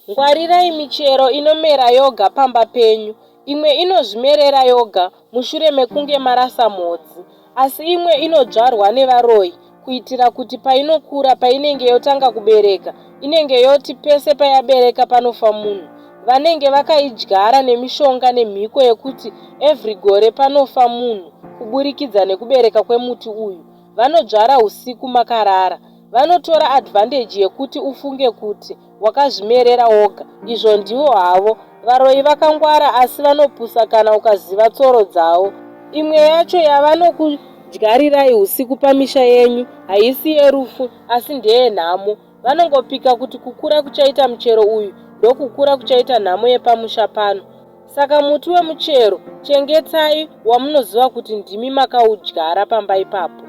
Ngwarirai michero inomera yoga pamba penyu. Imwe inozvimerera yoga mushure mekunge marasa mhodzi. Asi imwe inodzvarwa nevaroyi kuitira kuti painokura painenge yotanga kubereka inenge yoti pese payabereka panofa munhu. Vanenge vakaidyara nemishonga nemhiko yekuti every gore panofa munhu kuburikidza nekubereka kwemuti uyu. Vanodzvara husiku makarara. Vanotora advantage yekuti ufunge kuti wakazvimerera woga izvo ndivo havo. Varoyi vakangwara asi vanopusa kana ukaziva tsoro dzavo. Imwe yacho yavanokudyarirai husiku pamisha yenyu haisi yerufu asi ndeyenhamo. Vanongopika kuti kukura kuchaita muchero uyu ndokukura kuchaita nhamo yepamusha pano. Saka muti wemuchero chengetai wamunoziva kuti ndimi makaudyara pamba ipapo.